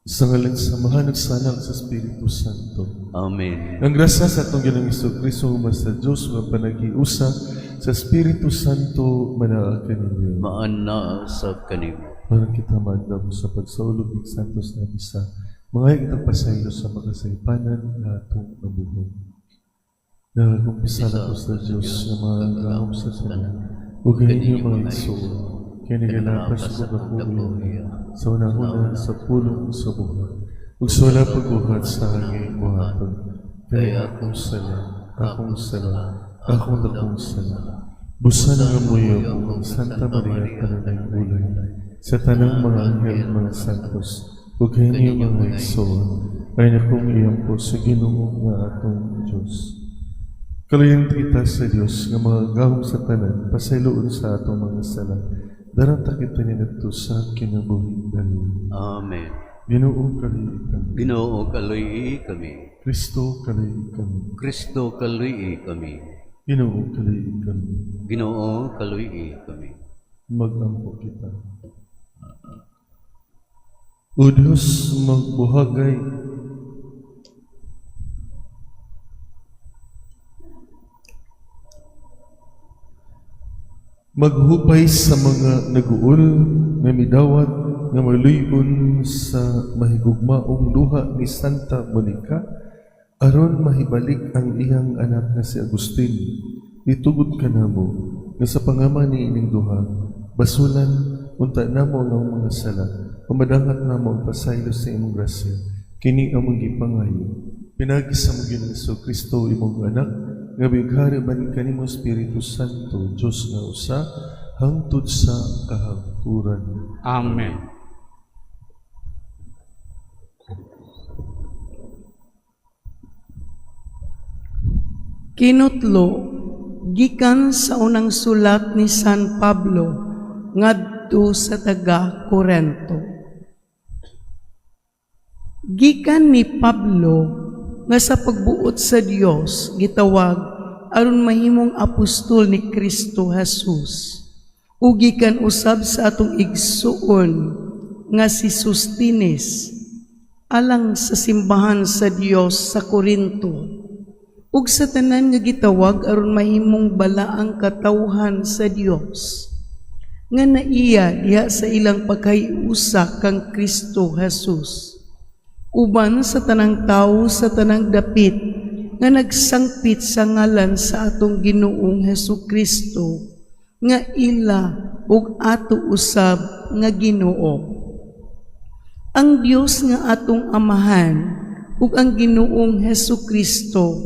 Sa ngalan sa Amahan ug sa Anak sa Espiritu Santo. Amen. Ang grasya sa atong Ginoong Kristo human sa Dios nga panaghiusa sa Espiritu Santo manaa kaninyo. Maana sa kanimo. Para kita maandam sa pagsaulog ng Santos na Misa, mga kitang pasaylo sa makasaypanan nga atong nabuhong. Nagakumpisal ako sa Diyos nga makagagahom sa tanan, ug kaninyo mga igsoon, kay nagalapas ko dako iya, sa unahuna sa pulong sa buhat, ug sa wala pagbuhat sa hanging buhaton, kay akong sala, akong sala, akong dakong sala. Busa na nga muyo ang Santa Maria kanunay ulay, sa tanang mga anghel ug mga santos, ug kaninyo mga igsoon, ay nakong iampo sa Ginoo nga atong Diyos. Kaluyan kita sa Dios nga makagagahom sa tanan, pasayloon sa atong mga sala. Daranta kita niadto sa kinabuhing dayon. Amen. Ginoo, kaluyi kami. Ginoo, kaluyi kami. Kristo, kaluyi kami. Kristo, kaluyi kami. Ginoo, kaluyi kami. Ginoo, kaluyi kami. Magampo kita. O Diyos, magbuhagay maghupay sa mga naguol nga midawat nga maluy-on sa mahigugmaong duha ni Santa Monica aron mahibalik ang iyang anak nga si Agustin. Itugot kanamo nga sa pangama ni ining duha basulan unta namo ang among mga sala, pamadangat namo ang pasaylo sa imong grasya. Kini among gipangayo pinaagi sa among Ginoong Kristo, imong anak, nga mighari uban kanimo Espiritu Santo, Dios nga usa, hangtod sa kahangturan. Amen. Kinutlo gikan sa unang sulat ni San Pablo ngadto sa taga Korento. Gikan ni Pablo nga sa pagbuot sa Dios gitawag aron mahimong apostol ni Kristo Jesus, ug gikan usab sa atong igsuon nga si Sostines, alang sa simbahan sa Dios sa Korinto ug sa tanan nga gitawag aron mahimong balaang katawhan sa Dios nga naiya diha sa ilang pagkahiusa kang Kristo Jesus, uban sa tanang tawo sa tanang dapit nga nagsangpit sa ngalan sa atong Ginoong Hesus Kristo nga ila ug ato usab nga Ginoo. Ang Dios nga atong Amahan ug ang Ginoong Hesus Kristo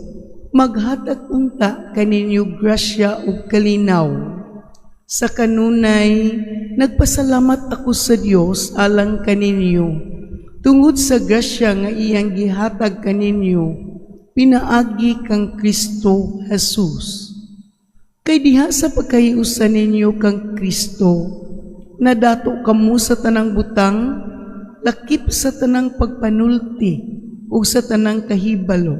maghatag unta kaninyo grasya ug kalinaw. Sa kanunay nagpasalamat ako sa Dios alang kaninyo tungod sa grasya nga iyang gihatag kaninyo pinaagi kang Kristo Jesus. Kay diha sa pagkahiusa ninyo kang Kristo, nadato kamo sa tanang butang, lakip sa tanang pagpanulti ug sa tanang kahibalo.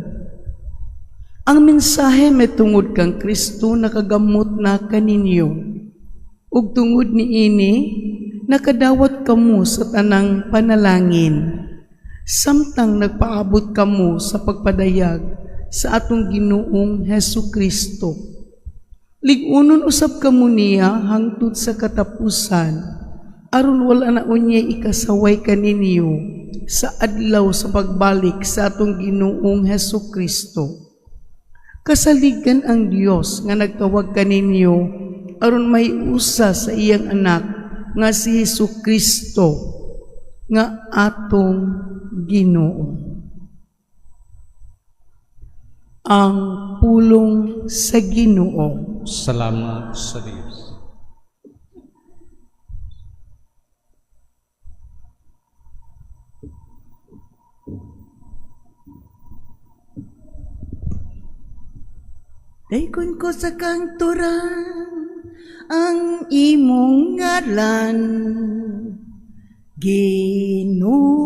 Ang mensahe tungod kang Kristo nakagamot na kaninyo. Ug tungod niini nakadawat kamo sa tanang panalangin, samtang nagpaabot kamo sa pagpadayag sa atong Ginoong Hesus Kristo. Lig-unon usab kamo niya hangtod sa katapusan, aron wala na unyay ikasaway kaninyo sa adlaw sa pagbalik sa atong Ginoong Hesus Kristo. Kasaligan ang Dios nga nagtawag kaninyo aron mahiusa sa iyang anak nga si Hesus Kristo nga atong Ginoo. Ang pulong sa Ginoo. Salamat sa Dios. Daygon ko sa kangturan ang imong ngalan, Ginoo.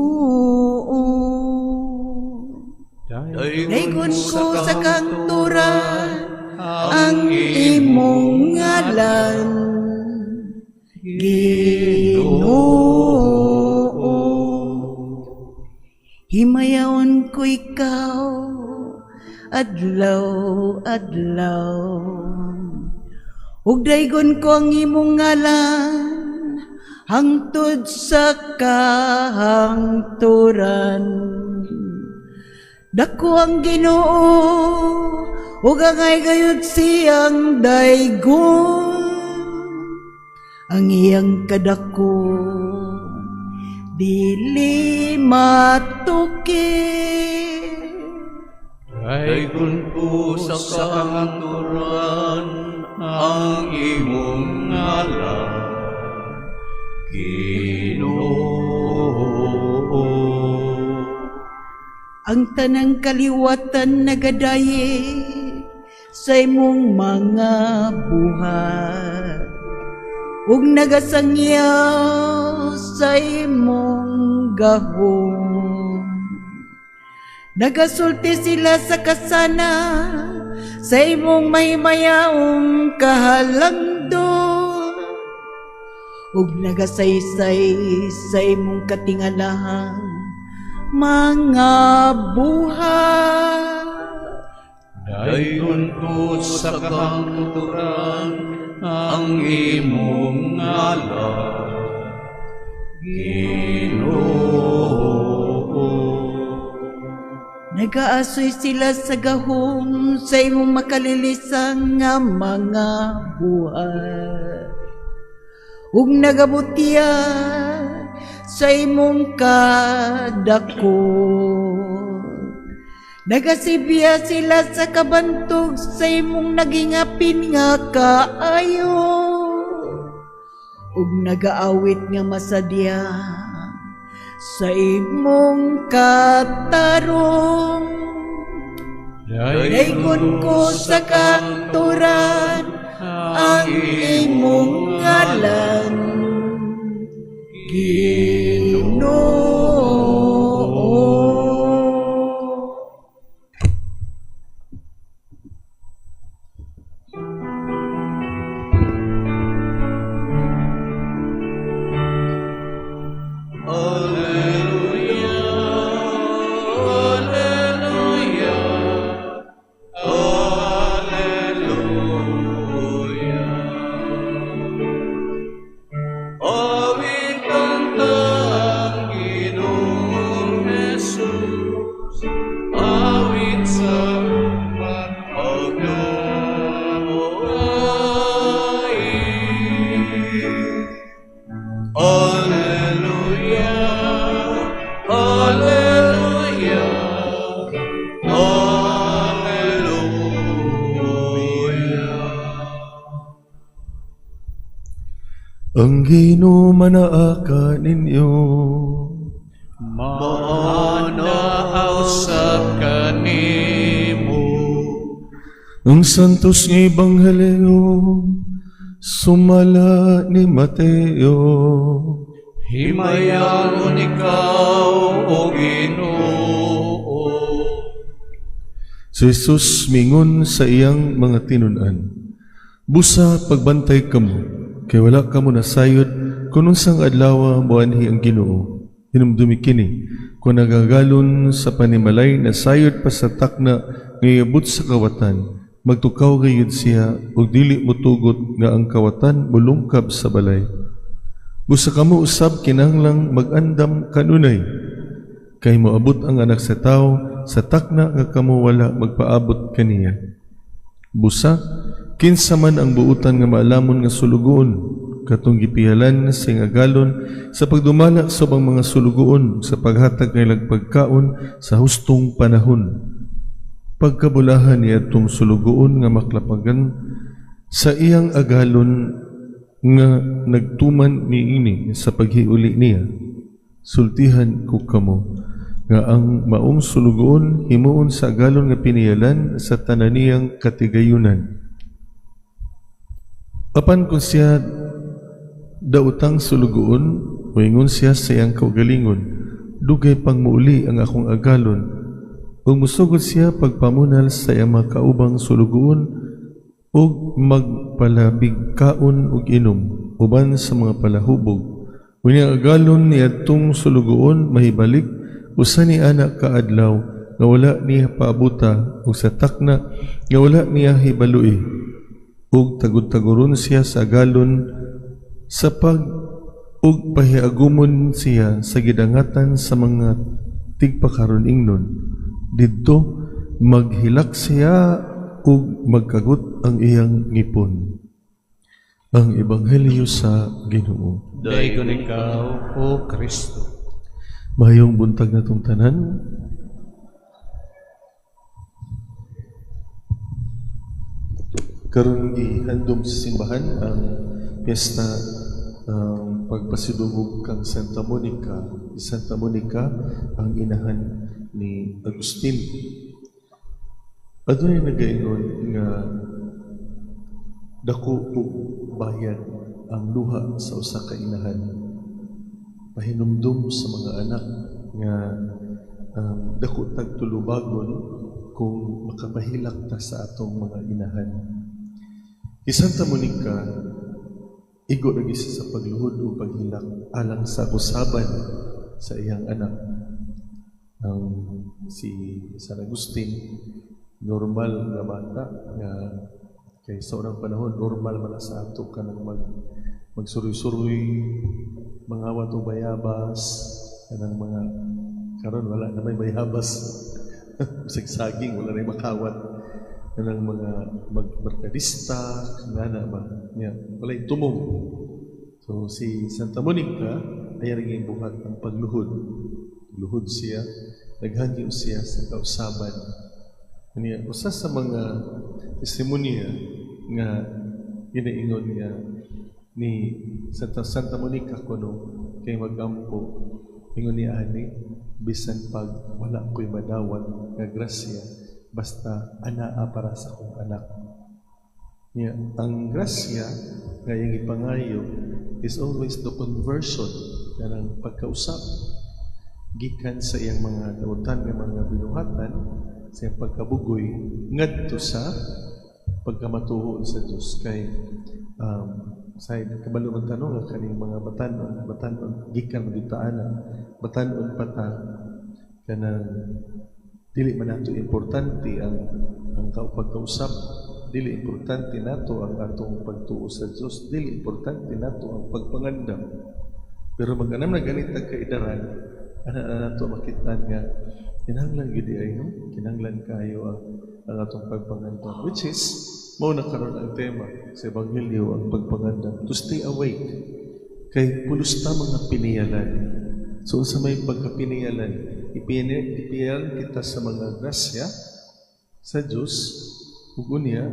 Daygon ko sa kangturan ang imong ngalan, Ginoo. Himayaon ko ikaw, adlaw, adlaw. Ug daygon ko ang imong ngalan hangtod sa kahangturan. Dako ang Ginoo ug angay gayud siyang daygon. Ang iyang kadako dili matukid. Daygon ko sa kahangturan ang imong ngalan, Ginoo. Ang tanang kaliwatan nagadayik sa imong mga buhat ug nagasangyaw sa imong gahom. Nagasulti sila sa kasana sa imong mahimayaong kahalangdon ug nagasaysay sa imong katingalahang mga buhat. Daygon ko sa kahangturan ang imong ngalan, Ginoo. Nagaasoy sila sa gahom sa imong makalilisang nga mga buhat ug nagabutya sa imong kadako. Nagasibya sila sa kabantog sa imong nagingapin nga kaayo ug nagaawit nga masadya sa imong katarong. Daygon ko sa kahangturan ang imong ngalan, Ginoo. Alleluia, Alleluia, Alleluia. Awitan ta ang Ginoong Jesus, awit sa pagduay. Alleluia, Alleluia, Alleluia. Ang Ginoo manaa kaninyo. Maanaa usab kanimo. Ang Santos nga Ebanghelyo sumala ni Mateo. Himayaon ikaw, O Ginoo. Si Jesus mingon sa iyang mga tinun-an: "Busa pagbantay kamo, kay wala kamo nasayod kung unsang adlaw moanhi ang Ginoo. Hinumdumi kini, kung ang agalon sa panimalay nasayod pa sa takna nga iabot sa kawatan, magtukaw gayud siya ug dili motugot nga ang kawatan molungkab sa balay. Busa kamo usab kinahanglang mag-andam kanunay, kay moabot ang Anak sa Tawo sa takna nga kamo wala magpaabot kaniya. Busa, kinsa man ang buutan nga maalamon nga sulugoon, katong gipihalan sa iyang agalon sa pagdumala sa ubang mga sulugoon sa paghatag kanilang pagkaon sa hustong panahon. Pagkabulahan niya atong sulugoon nga maklapagan sa iyang agalon nga nagtuman niini sa paghiuli niya. Sultihan ko kamo nga ang maong sulugoon himuon sa agalon nga piniyalan sa tanan niyang katigayunan. Apan kung siya daotang sulugoon, moingon siya sa iyang kaugalingon, 'Dugay pang muuli ang akong agalon,' ug musugod siya pagpamunal sa iyang mga kaubang sulugoon ug magpalabig kaon ug inom uban sa mga palahubog. Unya ang agalon niadtong sulugoon mahibalik Usa ni ana ka adlaw nga wala niya paabuta ug sa takna nga wala niya hibaloi, ug tagud-taguron siya sa agalon sa pag ug pahiagumon siya sa gidangatan sa mga tigpakaron ingnon. Didto maghilak siya ug magkagot ang iyang ngipon. Ang Ebanghelyo sa Ginoo. Daygon ikaw, O Kristo. Mayong buntag natong tanan. Karon gihandom sa simbahan ang piyesta pagpasidungog kang Santa Monica. Si Santa Monica ang inahan ni Agustin. Adunay nagaingon nga dako og bayad ang luha sa usa ka inahan. Pahinumdum sa mga anak nga dako tag tulubagon kung makapahilak ta sa atong mga inahan. Si Santa Monica igo lagi siya sa pagluhod o paghilak alang sa usaban sa iyang anak. Ang si San Agustin, normal nga bata nga kay sa unang panahon normal man na sa ato kanang magsuroy-suroy, mangawat og bayabas, kanang mga karon wala na may bayabas. Bisag saging wala na makawat, kanang mga magmerkadista ngana ba niya, walay tumong. So si Santa Monica ay ring buhat ang pagluhod. Luhod siya, naghangyo siya sa kausaban. Niya, usa sa mga testimonya nga ginaingon niya ni Santa Monica kuno kay magampo, ingon niya ani, bisan pag wala ko'y madawat nga grasya, basta anaa para sa akong anak. Niya, ang grasya nga iyang ipangayo is always the conversion, kanang pagkausap gikan sa iyang mga dautan nga mga binuhatan, sa iyang pagkabugoy ngadto sa pagkamatuo sa Dios. Kay sa kabalo man tanong nga kaning mga batanon gikan man dito ana, batanon pa ta kanang dili man nato importante ang pagkausap, dili importante nato ang atong pagtuo sa Dios, dili importante nato ang pagpangandam. Pero mag-anam na ganit ang kaidaran, ana na nato makita nga kinahanglan gid ay, no? Kinahanglan kayo ang atong pagpangandam, which is mao na karon ang tema sa Ebanghelyo, ang pagpangandam, to stay awake kay pulos ta mga piniyalan. So sa may pagkapiniyalan, ipiyalan kita sa mga grasya sa Dios, ug unya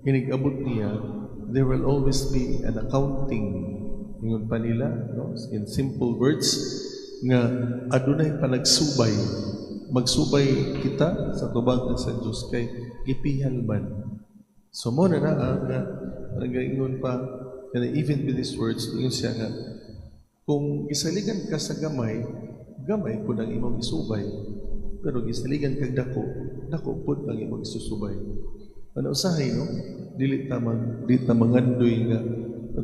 inig-abot niya, there will always be an accounting. Ingon pa nila, no? In simple words, nga adunay panagsubay, magsubay kita sa tubangan sa Dios kay gipihal man. So mo na naa nga nagaingon pa, and even with these words, ingon siya nga kung gisaligan ka sa gamay, gamay pud ang imong isubay, pero gisaligan kag dako, dako pud ang imong isusubay. Ano usahay, no? Dili ta mangandoy nga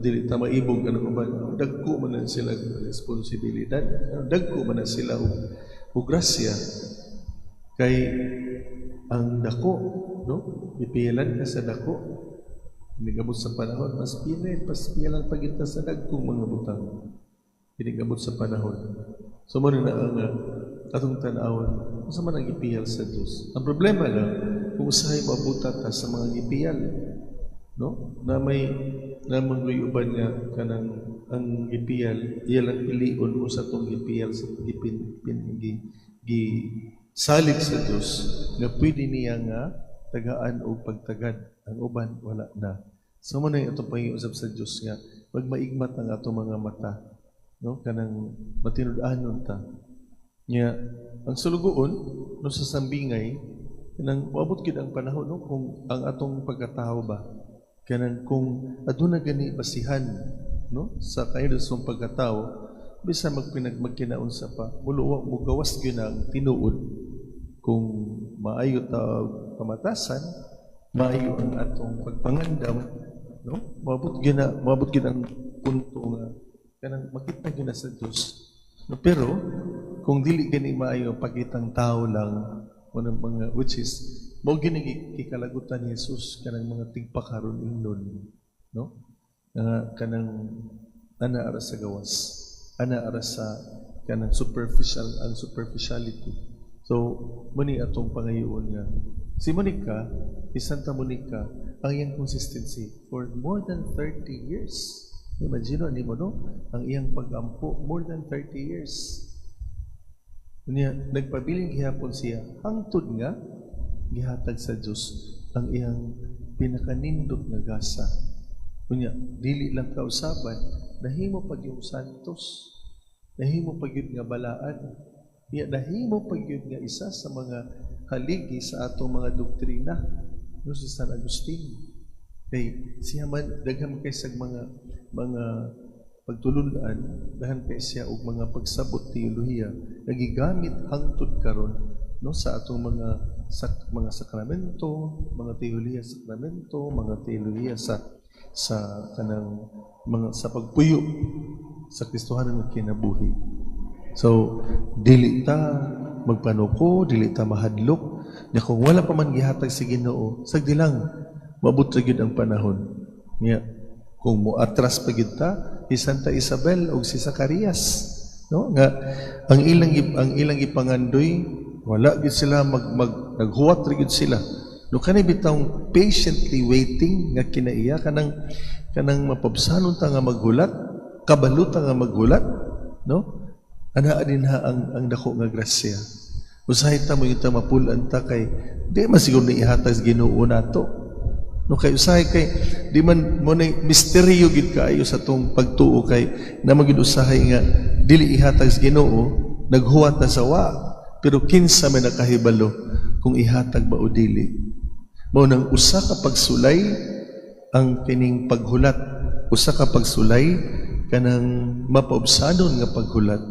dili ta maibog ano ba, dagko man na sila responsibilidad, dagko man na sila og grasya. Kay ang dako, no? Ipilan ka sa dako, inigabot sa panahon, mas pilan pa kita sa dagkong mga butang. Inigabot sa panahon. So mo na ang atong tan-awon, unsa man ang gipiyal sa Dios. Ang problema lang kung usahay mabuta ta sa mga gipiyal, no? Na may namanggoy uban nga kanang ang gipiyal, iya lang pilion unsa tong gipiyal sa gipin gi salig sa Dios nga pwede niya nga tagaan og pagtagad, ang uban wala na. So mo na itong pangiusap sa Dios nga magmaigmat ang atong mga mata, no? Kanang matinud-anon ta. Nya ang sulugoon no sa sambingay kanang moabot gid ang panahon, no, kung ang atong pagkatao ba kanang kung aduna gani basihan, no, sa kayod sa pagkatao, bisan magpinagmagkinaunsa pa, muluwa mugawas gyud ang tinuod. Kung maayo ta pamatasan, maayo ang atong pagpangandam, no, moabot gyud ang punto nga kanang makita gyud na sa Dios, no? Pero Kung dili gani maayo pakitang tao lang unang mga, which is mao gini kikalagutan ni Jesus kanang mga tigpakaron ingnon, no, nga kanang ana ara sa gawas, ana ara sa kanang superficial, ang superficiality. So muni atong pangayoon nga si Monica, si Santa Monica, ang iyang consistency for more than 30 years. Imagine nimo, no, ang iyang pagampo more than 30 years. Unya nagpabilin gihapon siya hangtod nga gihatag sa Dios ang iyang pinakanindot nga gasa. Unya dili lang kausaban, nahimo pag yung santos, nahimo pag yun nga balaan. Unya nahimo pag yun nga isa sa mga haligi sa atong mga doktrina, no, si San Agustin. Kay siya man daghan kay sa mga pagtulunan, daghan kay siya og mga pagsabot teolohiya nagigamit hangtod karon, no, sa atong mga sakramento, mga teolohiya sa sakramento, mga teolohiya sa kanang mga sa pagpuyo sa Kristohanon nga kinabuhi. So dili ta magpanuko, dili ta mahadlok nya kung wala pa man gihatag si Ginoo, sagdi lang, maabot ra gyud ang panahon. Nya kung moatras pa gyud ta, si Santa Isabel ug si Zacarias, no, nga ang ilang gipangandoy, wala gyud sila mag, mag naghuwat ra gyud sila, no. Kani bitawng patiently waiting nga kinaiya, kanang mapabsanon ta nga maghulat, kabalo ta nga maghulat, no, ana din ha ang dako nga grasya. Usahay ta mo yung ta mapulan ta kay di man siguro ni ihatag sa Ginoo nato, no, kay usahay kay di man mo na misteryo gid kaayo sa tong pagtuo, kay na magid usahay nga dili ihatag sa Ginoo, naghuwat na sa wa, pero kinsa may nakahibalo kung ihatag ba o dili. Mao nang usa ka pagsulay ang kining paghulat, usa ka pagsulay kanang mapaubsanon nga paghulat,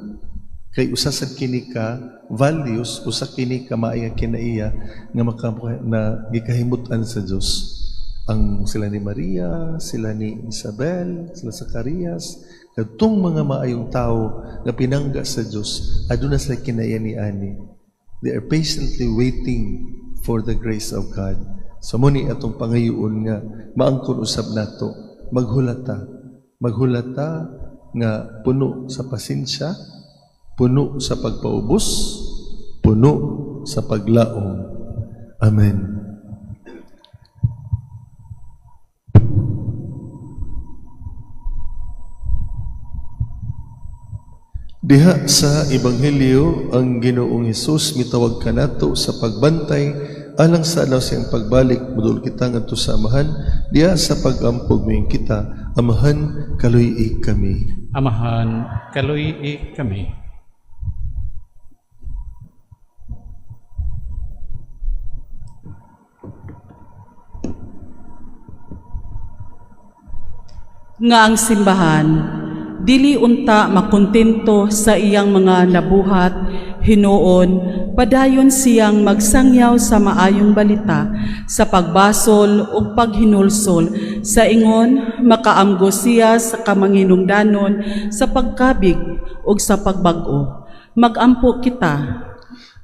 kay usa sad kini ka values, usa kini ka maayong kinaiya nga maka na gikahimut-an sa Dios. Ang sila ni Maria, sila ni Isabel, sila Zacarias, kadtong mga maayong tao nga pinangga sa Dios, aduna sila kinaiya ni ani. They are patiently waiting for the grace of God. So muni atong pangayoon nga maangkon usab nato, maghulata, maghulata nga puno sa pasensya, puno sa pagpaubos, puno sa paglaom. Amen. Diha sa Ebanghelyo, ang Ginoong Hesus mitawag kanato sa pagbantay alang sa adlaw sa iyang pagbalik. Mudol kita ngadto sa Amahan. Diha sa pag-ampo moingon kita, Amahan, kaluy-i kami. Amahan, kaluy-i kami. Nga ang simbahan dili unta makontento sa iyang mga nabuhat hinuon, padayon siyang magsangyaw sa maayong balita sa pagbasol ug paghinulsol sa ingon makaamgo siya sa kamanginungdanon sa pagkabig ug sa pagbag-o. Magampo kita.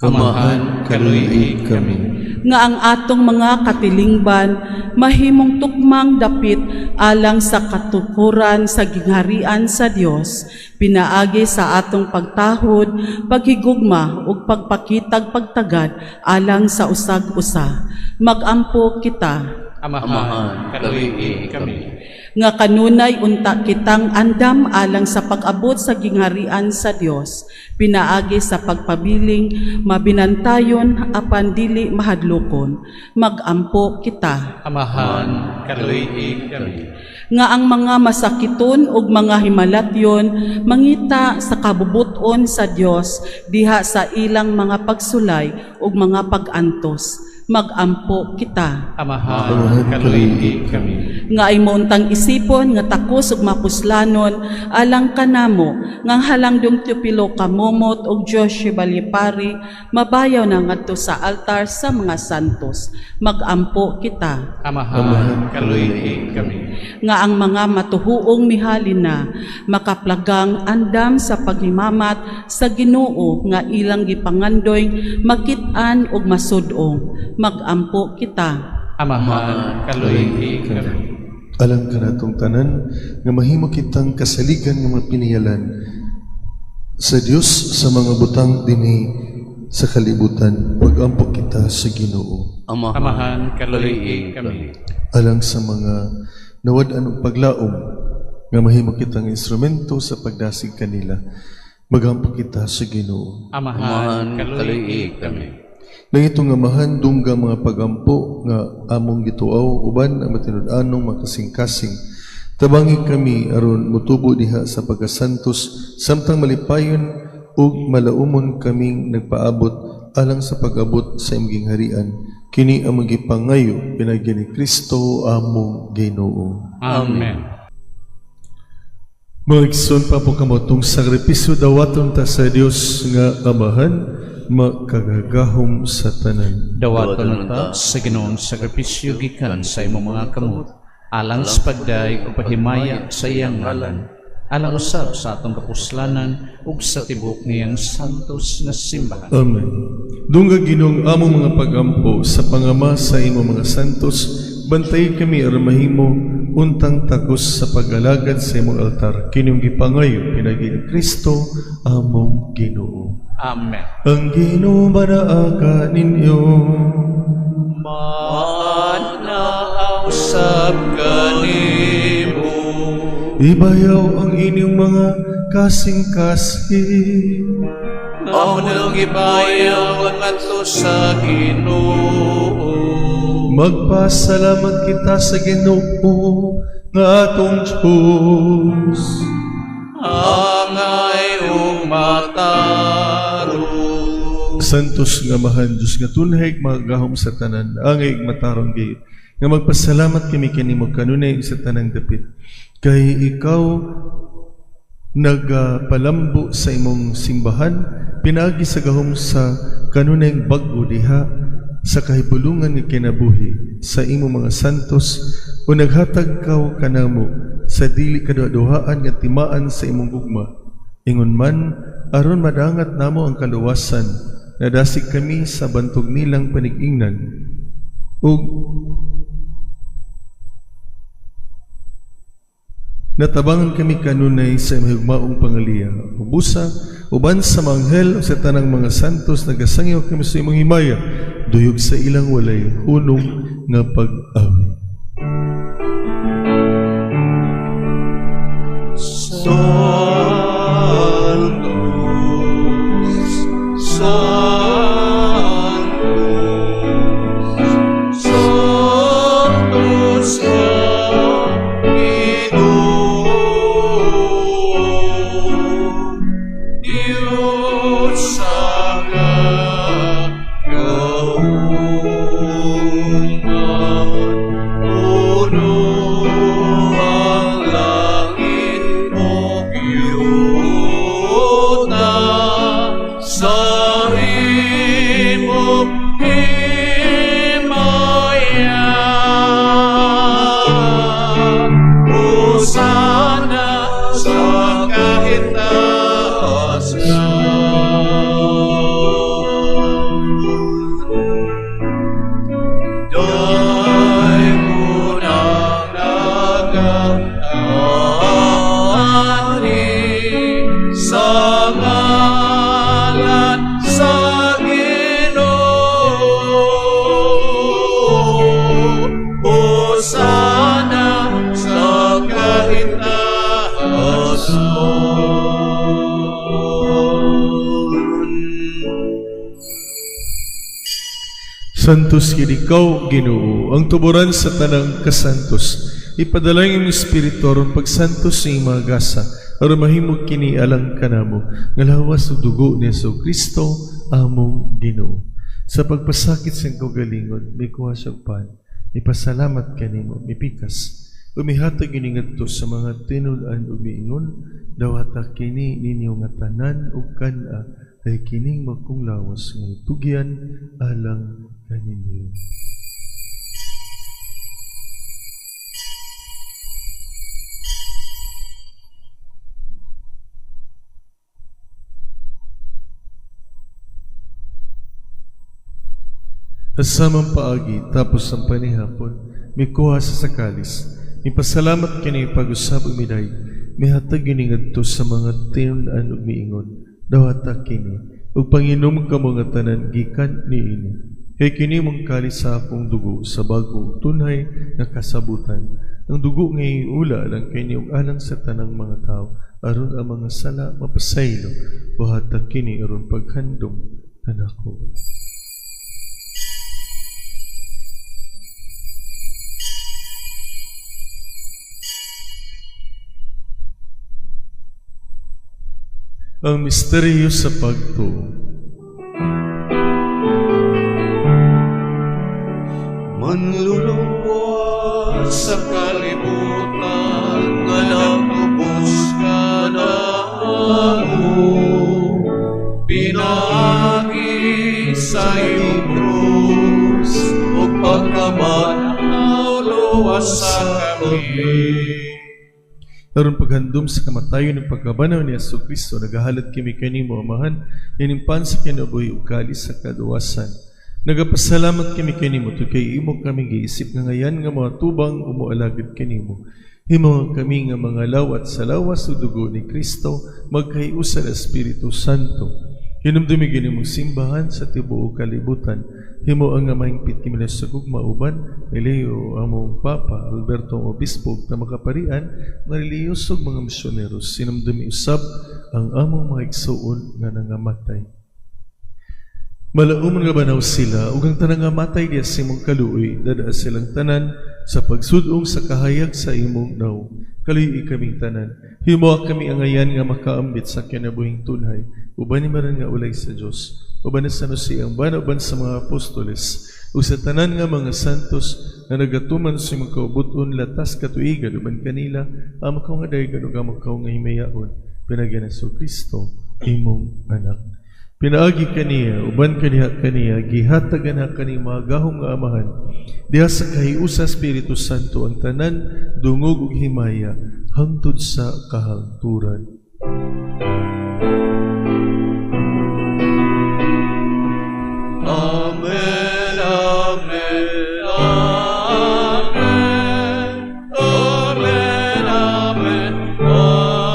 Amahan, kaluy-i kami. Nga ang atong mga katilingban mahimong tukmang dapit alang sa katukuran sa gingharian sa Dios pinaagi sa atong pagtahod, paghigugma ug pagpakitag pagtagad alang sa usag-usa. Magampo kita. Amahan, kaluy-i kami. Nga kanunay unta kitang andam alang sa pag-abot sa gingharian sa Dios pinaagi sa pagpabiling mabinantayon apan dili mahadlokon. Magampo kita. Amahan, kaluy-i kami. Nga ang mga masakiton ug mga himalatyon mangita sa kabubuton sa Dios diha sa ilang mga pagsulay ug mga pag-antos. Magampo kita. Amahan, kaluy kami. Nga imo untang isipon nga takos ug mapuslanon alang kanamo nga halangdong Teopilo Camomot ug Joshua Balipari mabayaw na ngadto sa altar sa mga santos. Magampo kita. Amahan, kaluy kami. Nga ang mga matuhuong mihalin na makaplagang andam sa paghimamat sa Ginoo nga ilang gipangandoy makit-an ug masud-ong. Magampo kita. Amahan, kaluy kami. Alang kanatong tanan nga mahimo kitang kasaligan nga mga piniyalan sa Dios sa mga butang dinhi sa kalibutan, magampo kita sa Ginoo. Amahan, kaluy kami. Alang sa mga nawad-an og paglaom nga mahimo kitang instrumento sa pagdasig kanila, magampo kita sa Ginoo. Amahan, kaluy kami. Langitong Amahan, dungga mga pagampo nga among gituaw uban ang matinud-anong makasing-kasing. Tabangi kami aron mutubo diha sa pagkasantos samtang malipayon ug malaumon kaming nagpaabot alang sa pag-abot sa imong gingharian. Kini ang gipangayo pinaagi ni Kristo among Ginoo. Amen. Mga igsoon, pa po kamotong sakripisyo dawaton ta sa Dios nga Amahan makagagahom sa tanan. Dawaton ta sa Ginoong sakripisyo gikan sa imong mga kamot alang sa pagdayeg ug paghimaya sa iyang ngalan, alang usab sa atong kapuslanan ug sa tibuok niyang santos nga simbahan. Amen. Dungga, Ginoong, among mga pagampo sa pangama sa imong mga santos, bantay kami aron mahimo untang takos sa pag-alagad sa imong altar. Kining gipangayo pinaagi ni Kristo among Ginoo. Amen. Ang Ginoo manaa kaninyo. Manaa usab kanimo. Ibayaw ang inyong mga kasing-kasing. Among gibayaw ngadto sa Ginoo. Magpasalamat kita sa Ginoo nga atong Diyos. Angay ug matarong. Santos nga Amahan, Diyos nga tunhay magahom sa tanan, angay matarong gayud, nga magpasalamat kami kanimo kanunay sa tanang dapit. Kay ikaw nagapalambo sa imong simbahan, pinaagi sa gahom sa kanunay bag-o diha sa kahibulungan nga kinabuhi sa imong mga santos o naghatag kaw kanamo sa dili kaduhaduhaan nga timaan sa imong gugma. Ingon man, aron madangat namo ang kaluwasan, nadasig kami sa bantog nilang panigingnan ug natabangan kami kanunay sa imong higugmaong pangaliya. Ubusa, uban sa mga anghel ug sa tanang mga santos, nagasangyaw kami sa imong himaya, duyog sa ilang walay hunong nga pag-awi. Sanctus, Sanctus, Sanctus ka, Ginoo. Diyos sa kagahuman, puno ang langit ug yuta sa imong himaya. Hosana sa kahitaas-an. Daygon ang nagaanhi sa ngalan sa Ginoo. Hosana sa kahitaas-an. Santos gid ikaw, Ginoo, ang tuboran sa tanang kasantos. Ipadala ang imong Espiritu aron pagsantos sa imong mga gasa, aron mahimo kini alang kanamo nga lawas ug dugo ni Hesus Kristo among Ginoo. Sa pagpasakit sa iyang kaugalingon, mikuha siya og pan, ipasalamat kanimo, mipikas, umihatag ini ngadto sa mga tinud-an ug miingon, dawata kini ninyo nga tanan ug kan-a, kay kining makong lawas nga itugyan alang kaninyo. Kasamang paagi, tapos ang panihapon, mikuha sa sakalis, mipasalamat kini pag-usab ug miday, mihatag ini ngadto sa mga tinud-an ug miingon, dawata kini, ug panginom kamo nga tanan gikan niini. Kay kini mong kalis sa akong dugo sa bag-ong tunhay nga kasabutan. Ang dugo nga iula alang kini ug alang sa tanang mga tawo, aron ang mga sala mapasaylo, buhata kini aron paghandom kanako. Ang misteryo sa pagtuo. Manluluwas sa kalibutan nga nagtubos ka namo, pinaagi sa iyong krus ug pagkabanhaw luwas sa kami. Aron paghandom sa kamatayon ug pagkabanaw ni Hesus Kristo, nagahalad kami kanimo, Amahan, ining pan sa kinabuhi ug kalis sa kaduwasan. Nagapasalamat kami kanimo tungod kay imo kami giisip nga ngayan nga mga tubang umualagad kanimo. Himo kami nga mga lawat sa lawas ug dugo ni Kristo, magkahiusa sa Espiritu Santo. Hinumdumi gini mong simbahan sa tibuok kalibutan. Himo ang nga mahingpit kami na sa gugma uban ni Leo among Papa Alberto ang Obispo ug tamakaparian mga relihiyoso ug mga misyoneros. Sinumdumi usab ang among mga igsuon nga nangamatay. Malaumon nga banaw sila ug ang tanang nga matay diya sa imong kaluoy, dadaa silang tanan sa pagsudong sa kahayag sa imong nawong. Kaluoyi kaming tanan. Himoa kami angayan nga makaambit sa kinabuhing tunhay. Uban ni Maria nga ulay sa Dios. Uban ni San Jose ang bana uban sa mga apostoles ug sa tanan nga mga santos nga nagatuman sa imong kaubuton latas katuigan uban kanila ang makaw nga daygan ug ang makaw nga himayaon pinaagi ni Kristo imong anak. Pinaagi kaniya, uban kaniya kaniya, gihatagan na kani mga gahom nga amahan. Diha sa kahiusa Espiritu Santo ang tanan, dungog ug himaya, hangtod sa kahangturan. Amen, amen, amen, amen, amen, amen.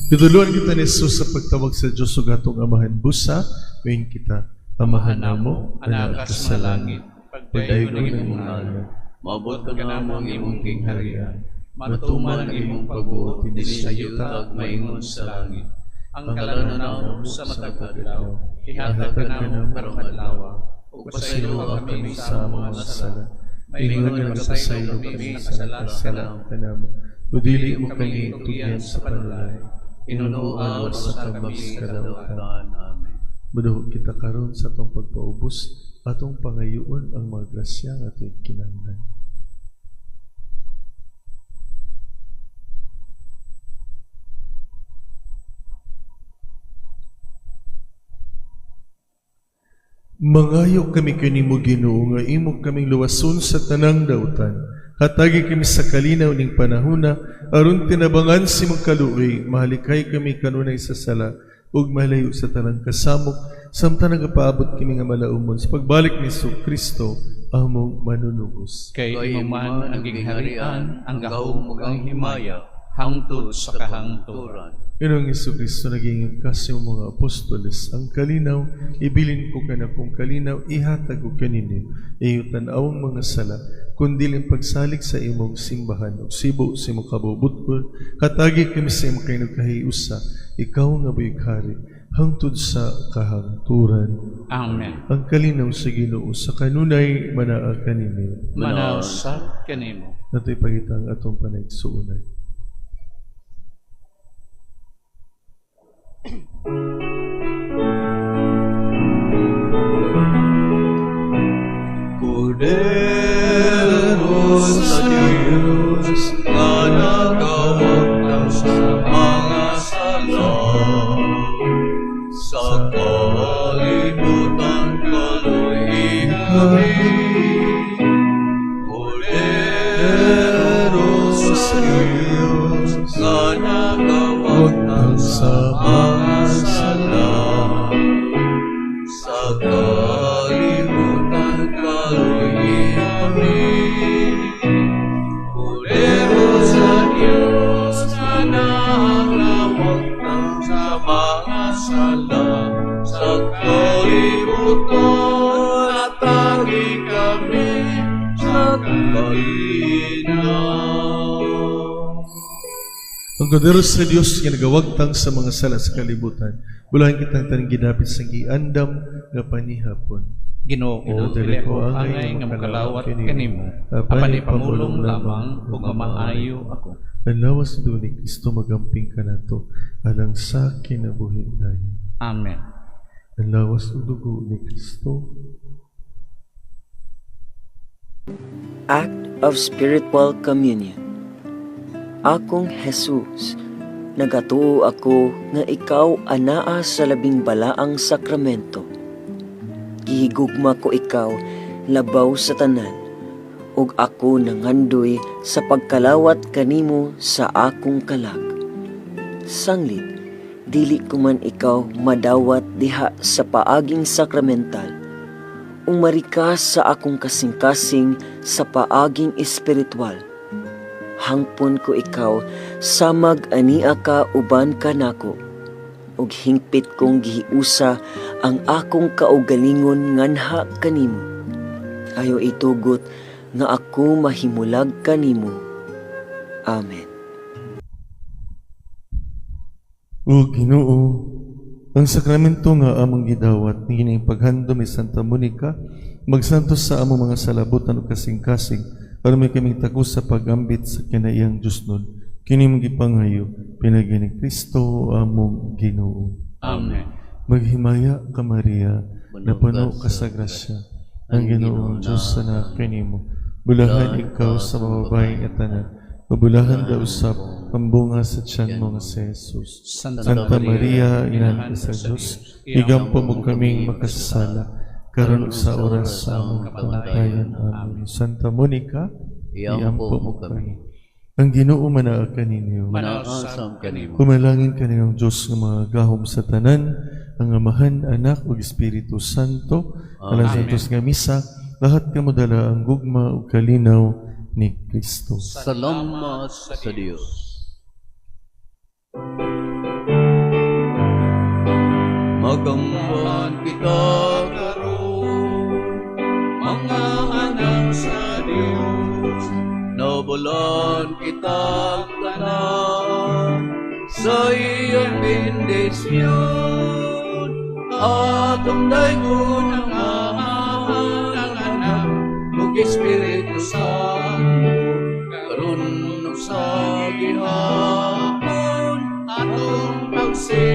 Gitudloan kita ni Jesus sa pagtawag sa Diyos ug atong amahan busa, mayin kita, Amahan namo, Anak nga ka sa langit, pagdayon pagdayon ang ang imong imong ngalan, ngalan. Maabot ka namo ang imong gingharian, Matuman matuman ang imong pagbuot dinhi sa yuta ug maingon sa langit. Ang kalanon namo sa matag adlaw, ihatag kanamo karong adlaw, ug pasayloa kami sa among mga sala. Ingon Maingon nga nga pasaylo nagpasaylo kami kami sa sa kasala kasala kanamo. O dili mo kami tugyan sa panulay. Inunuan sa kami sa kadautan. Amen. Maduhog kita karon sa atong pagpaubos, atong pangayoon ang mga grasya nga ato'y kinahanglan. Mangayo kami kanimo Ginoo nga imo kaming luwason sa tanang dautan. Hatagi kami sa kalinaw ning panahona aron tinabangan sa imong kaluoy, mahalikay kami kanunay sa sala ug malayo sa tanang kasamok samtang nagapaabot kami nga malaumon sa pagbalik ni Hesus Kristo among manunubos. Kay imo man ang gingharian, ang gahom ug ang himaya, hangtod sa kahangturan. Ginoong Hesus Kristo, naging kasi mga apostoles, ang kalinaw, ibilin ko kanakong kalinaw, ihatag ko kaninyo, iyo tan-awang mga sala, kundi ang pagsalig sa imong simbahan, ug sibo sa imong kabubutkol, katagi kami sa imong kainugkahiusa, ikaw nga buhi hari, hangtod sa kahangturan. Amen. Ang kalinaw sa Ginoo sa kanunay manaa kaninyo. Manaw sa kanimo. Nato'y pangita ang atong panigsuunay. sa mga sala sa kalibutan, kaluyi kami. Kordero sa Diyos na nagawagtang sa mga sala sa kalibutan, hatagi kami sa kalinaw. Ang Kordero sa Dios nga nagawagtang sa mga sala sa kalibutan. Bulahan kitang tanang gidapit sa giandam nga panihapon. Ginoo, dili ko angay nga makalawat kanimo, apan ipamulong lamang ug mamaayo ako. Ang lawas ni Kristo magamping kanato alang sa kinabuhi dayon. Amen. Ang lawas ug dugo ni Kristo. Act of Spiritual Communion. Akong Jesus, nagatuo ako nga ikaw anaa sa labing balaang sakramento. Gihigugma ko ikaw labaw sa tanan, ug ako nangandoy sa pagkalawat kanimo sa akong kalag. Sanglit, dili ko man ikaw madawat diha sa paaging sakramental, umari ka sa akong kasing-kasing sa paaging espiritual. Hangpon ko ikaw samag ania ka uban kanako, ug hingpit kong gihiusa ang akong kaugalingon nganha kanimo. Ayaw itugot nga ako mahimulag kanimo. Amen. O Ginoo, ang sakramento nga among gidawat niining paghandom ni Santa Monica, magsantos sa among mga salabutan ug kasing-kasing aron may kaming takos sa pagambit sa kinaiyang Diosnon. Kini among gipangayo pinaagi ni Kristo among Ginoo. Amen. Maghimaya ka, Maria, napuno ka sa grasya. Ang Ginoong Diyos sa kanimo. Bulahan ikaw sa mga babaeng tanan. Bulahan daw usab ang bunga sa tiyan mo nga si Jesus. Santa Maria, Inahan sa Diyos, igampo mo kaming makasasala, karon ug sa oras sa among kamatayan. Amen. Santa Monica, iampo mo kami. Ang Ginoo manaa kaninyo. Manaa sab kanimo. Pumalangin kaninyong Diyos nga mga gahom sa tanan, ang Amahan, Anak ug Espiritu Santo, alang sa Diyos nga misa, lahat kamo dala ang gugma ug kalinaw ni Kristo. Salamat sa Dios. Magamhan kita karon, mga anak sa Dios, nabulan kita tanan sa iyang bendisyon. Atong daygon ang Amahan, ang Anak ug Espiritu Santo, karon ug sa gihapon atong pagsimba.